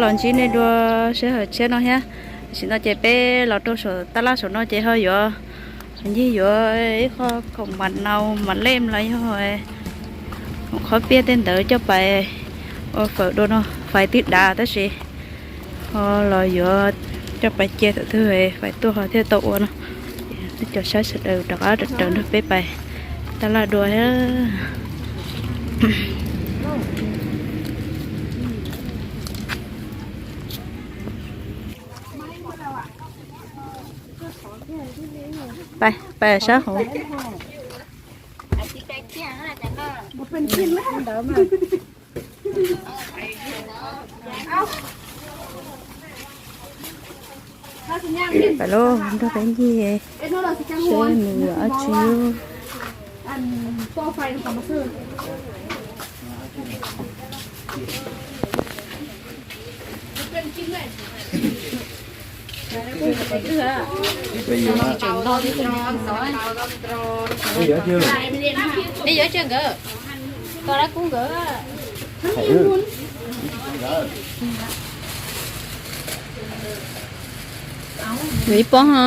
Los ntsib nej dua sij hawm tshiab no thiab. Tam sim no ces peb los rau saum tab laj saum no ces ho yuav ncig yuav ib qho khoom mam nau mam lej los yog khoom qhob piaj tej ntawd coj pais ua fawm dua no, fais twb dav tab sis ho los yuav coj pais cia thaum twg fais tuaj ho thiaj tau ua no. Cov saib sawv daws rov qab raws nrog peb pais tab laj dua thiab. Pais, pais sab hauv. Pais lauj, nrog peb ncig seb nws yuav dab tsi. Ib pob ho.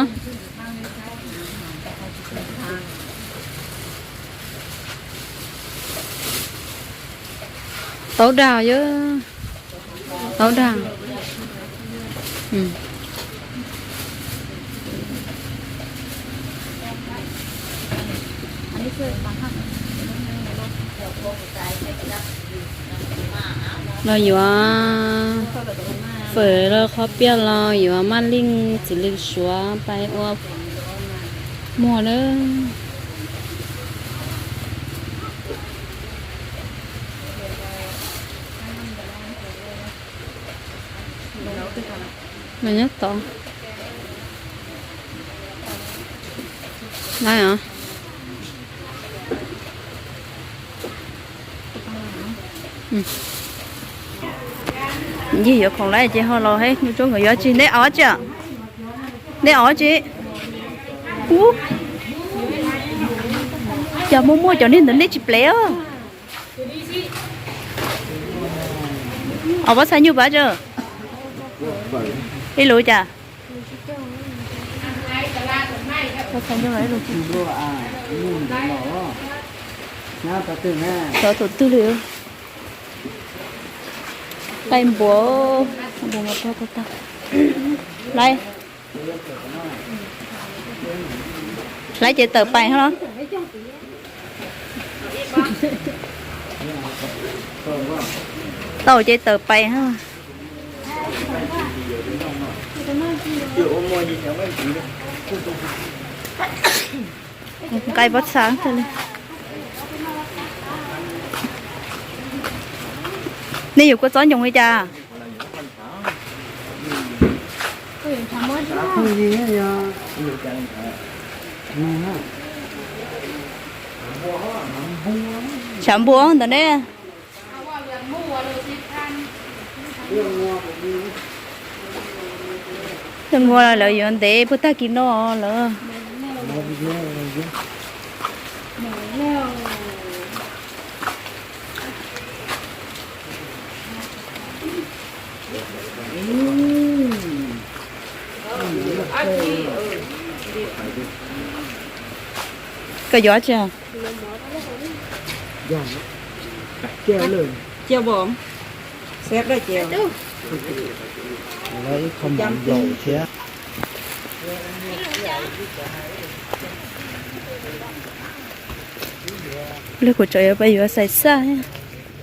Taub dag yog, taub dag. Los yuav fawm los qhob piaj los yuav maj lij txiv lws suav pais ua muag lawm. Los nyob tod. Lawm os. Yig yuav khoom lawm ces ho los hais mus rau nkawd yuav tsi. Neb ov tsi? Neb ov tsi? Ub, cas muaj muaj cov niag ntawd nej tsis plev os? Os, pob txha nyuj pab tso. Ib lus cas? Xov tus twg li? Qaij npua, npua mas tag tag tag. Laib, laib ces tawm pais ho. Tau ces tawm pais ho. Nqaij pob txha li. Nej yuav kua txob nyoos li cas? Tshav npua ntawd ne. Tej npua lawv yuav ntev puag tag kis no lawm. Koj yuav tsi? Lawv ib qho mov nplaum thiab. Lawv kuv tsam yuav pab yuav xais xaj,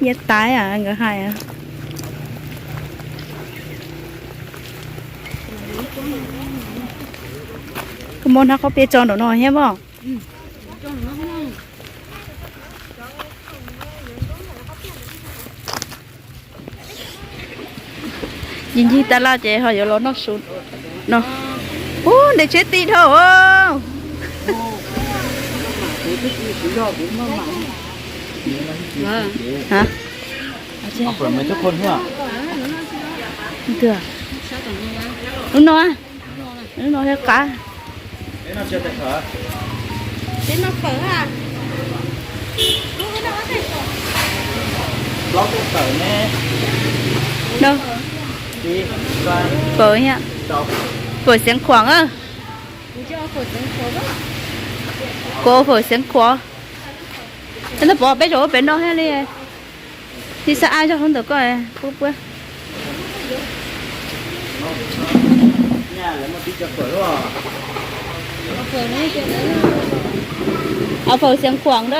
nyiaj tais nkawd hais. Koj muab hnab qhob piaj tso nraum no thiab pob. Ncig ncig tab laj ces ho yuav los noj su no. Ub, nte tsheb ti dhau. Lub no, lub no thiab qab. Phawm, phawm xeev khuam a. Kuv phawm xeev khuam. Ntag pov peb zaum ua pem no thiab li. Ib sab ab zog hauv ntawm koj puab puab. Phawm xeev khuam a.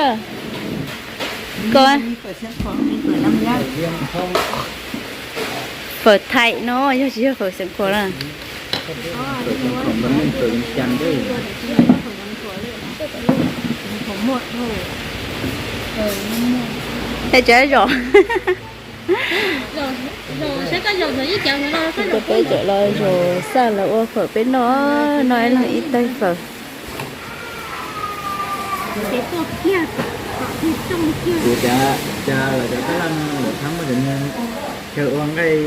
Phawm thaim no yog tsis yog phawm xeev khuam na. Es tseem zom. Peb tseem los zaum xaj los ua phawm peb noj, noj ib leeg ib tawg fawm. Kuv cav cas lawv cov tab laj no lawv txhab muab cov niag chaw ua nqaij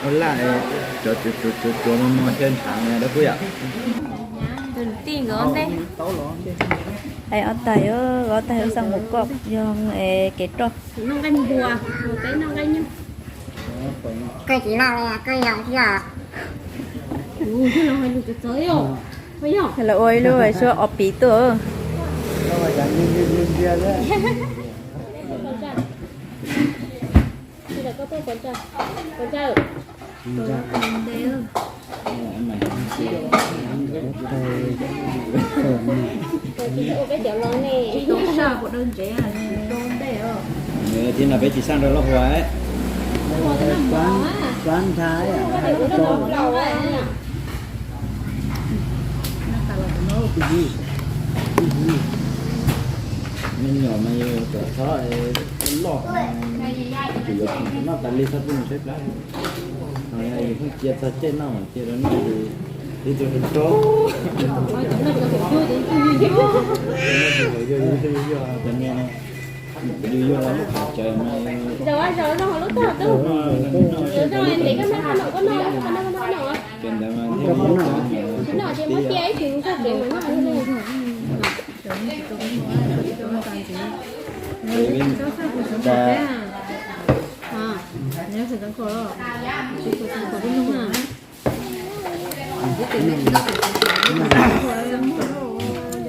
ua laj, cov tsuav tsuav tsuav mos mos chaw ntshav dab pub yom. Ob tais, ob tais ua xaj mus koj yog kev roj. Koj tsis noj li, koj yog thiab. Lawv ua ib lub suab ob pis tuaj. Thiab no peb tsis xaj rau loj hua. Me nyuam mas yus kom txhob loj, yus yuav noj tas li txhob pub nws saib plab. Yus pheej cia txog caij noj mas cia rau noj, ib tug rau. Yus yuav los lub qhov tsaws mas, tsaws ntawd mas thiaj li tsis noj.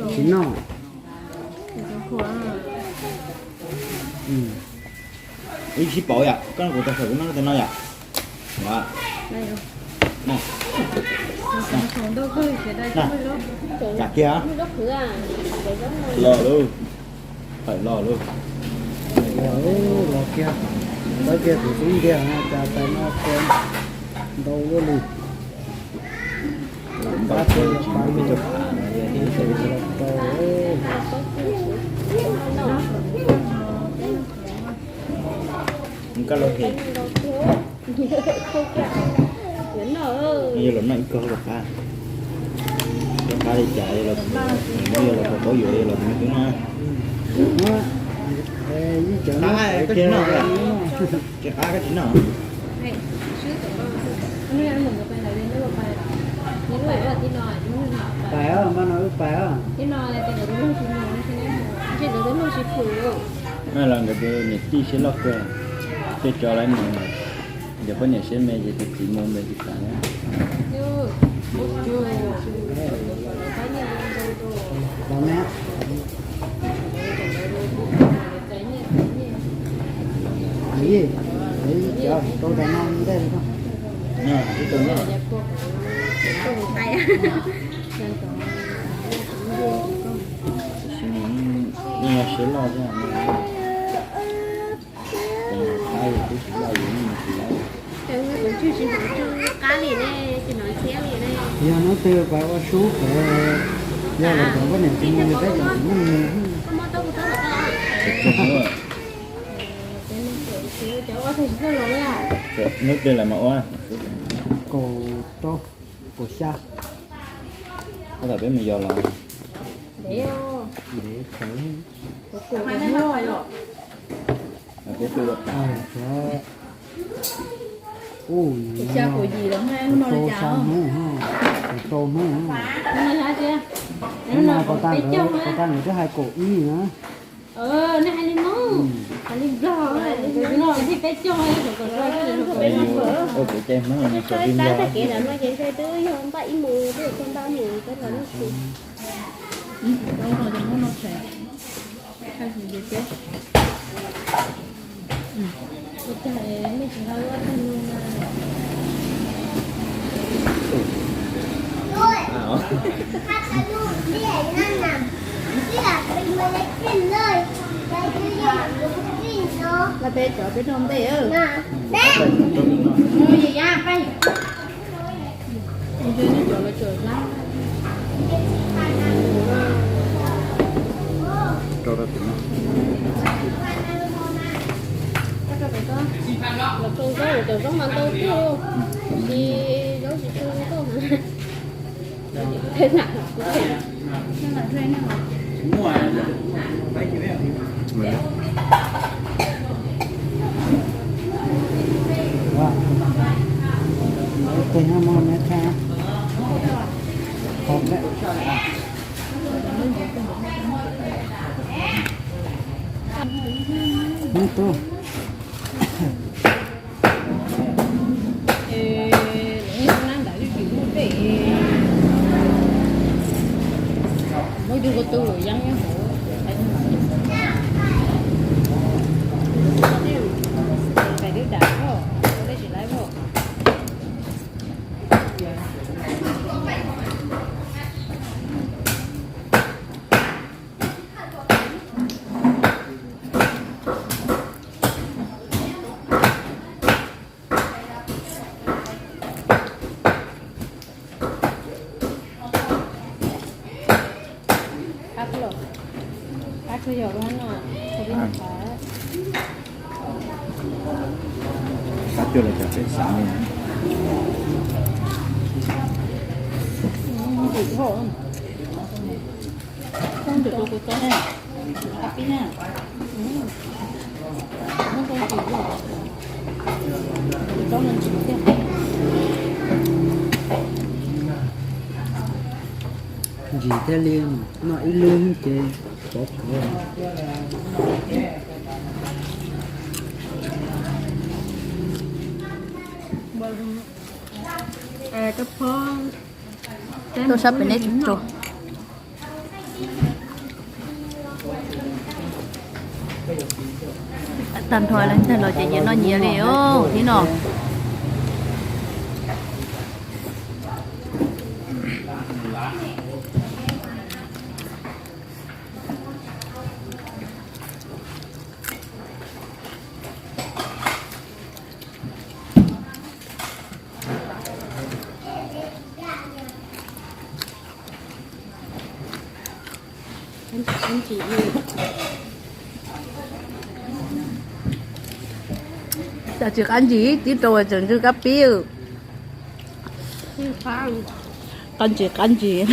Tsis noj. Ib sib pauv yom, koj noj kuv tais fawm kuv noj koj tais no yom. Kam kiag. Los lauj. Fawm los lauj. Los kiag. Pab kiag kuv xub ntiag no cas tais no ntau luaj li. Koj los hem. Yog los noj ib kog los qab. Los qab li cas los, yog los paub yuav los tus me tub no. Qab koj tsis noj. Tsis qab koj tsis noj. Pais os, npaj no wb pais os. Los nkawd tus niam tij siab loj kawg, tej tso lawv mus, yog poj niam siab me ces tus txiv mus ntawd tsis tas na. Tau na. Cov rau tas no ntej li. Siab loj thiab. Yog hnub twg pais ua sub pem, yog lawv cov poj niam tsis mus ces peb cov tsis muaj mus. Hnub twg lawv mas ua. Kaum rau, kaum xya. Koj thaum peb mus yos los. Ntev kawg. Peb tuaj ua tas. Ub, rau xya hnub, rau hnub. Hnub no pos tag nkawd twb hais kaum ib na. Nej hais li Hmoob, hais li Nplog, no thiaj peb cog, kom kom peb ua kev cai Hmoob no kom li Nplog. Ces ntshe twb yog npaj ib mus twb tau npaj mus peb los lub xwb. Rau rau tim no. Los tso zaub, cov zaub mas ntau tiag, tsis zaub tsis tso zaub. Muab ib tug ko taw yeeb nyob hauv. Pais twb dam hos, ua dej tsis laiv hos. Qab cuag los cov peb xav li. Ntsim thiaj li noj ib lub ces pov phuav. Tuaj sab pem nej tsis rau. Tag nrho leej twg los ces nyias noj nyias li os thib no. Tsis qab ntsis tib rau tseem ntsis kab pib. Qab ntsis qab ntsis.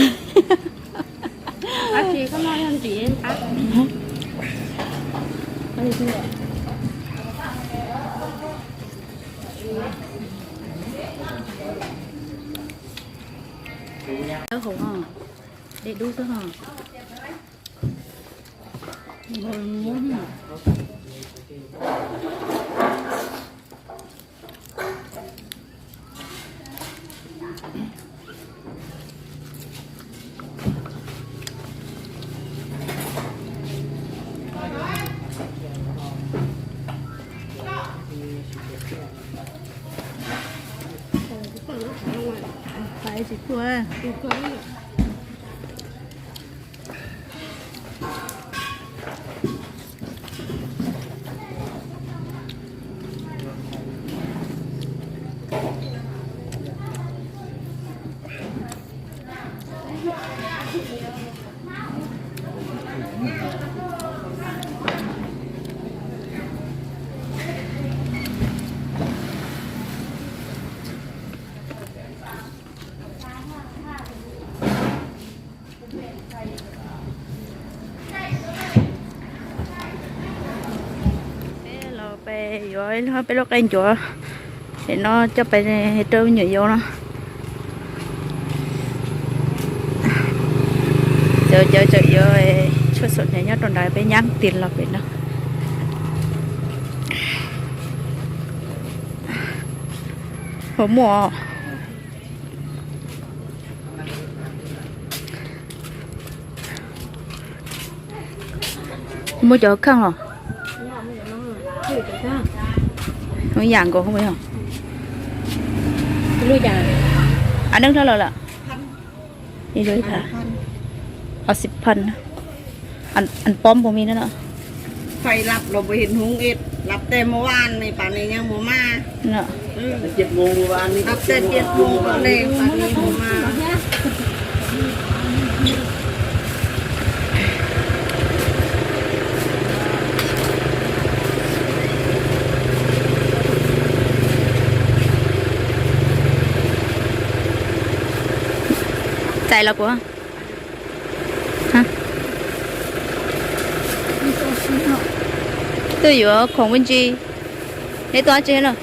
Dej dub xwb ho. Tsis tuaj. Peb los peb yuav peb lub qe ncuav, pem no coj pais rau nyuam yaus no. Cov cov tseem yuav Peb xam nyas nyob rau nrad, peb nyab tis los pem no. Puas muaj? Muaj cov kheej los? Ua yam nkaus. Ab, neeg hlob lawm lawm. Ob xib phan. An pob npua mi no. Txais los puas? Twb yuav khoom me ntsis. Neb tuaj dab tsi no?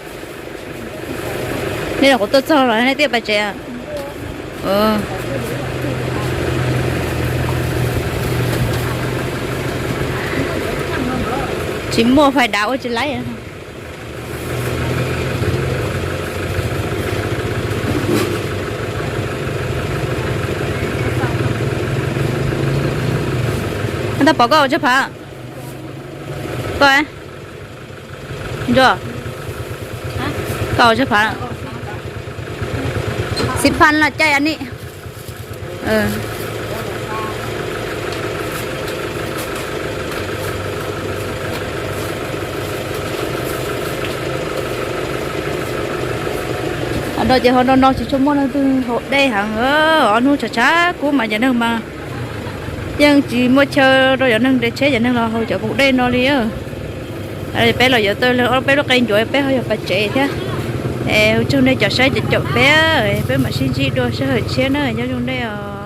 Neb los kuv tuaj txog los neb twb pais tsev? Tsis muaj fais dav ua tsis laib. Tab pom koj ua tsab phav. Koj, Ntsuag, koj ua tsab phav. Xib phan los caij a ni. Ho no ces ho no no tsis tshua muaj leej twg haus dej heev. Ob hnub tshav tshav kub mas cov neeg mas yeej tsis muaj chaw rau cov neeg de tsheb, cov neeg los haus cov npoo dej no li. Peb los yuav tau ob peb lub qe ncuav, peb ho yuav pais tsev thiab. Es ua tsaug nej cov saib cov caum peb, peb mam sib ntsib dua sij hawm tshiab na, nyob zoo nej os.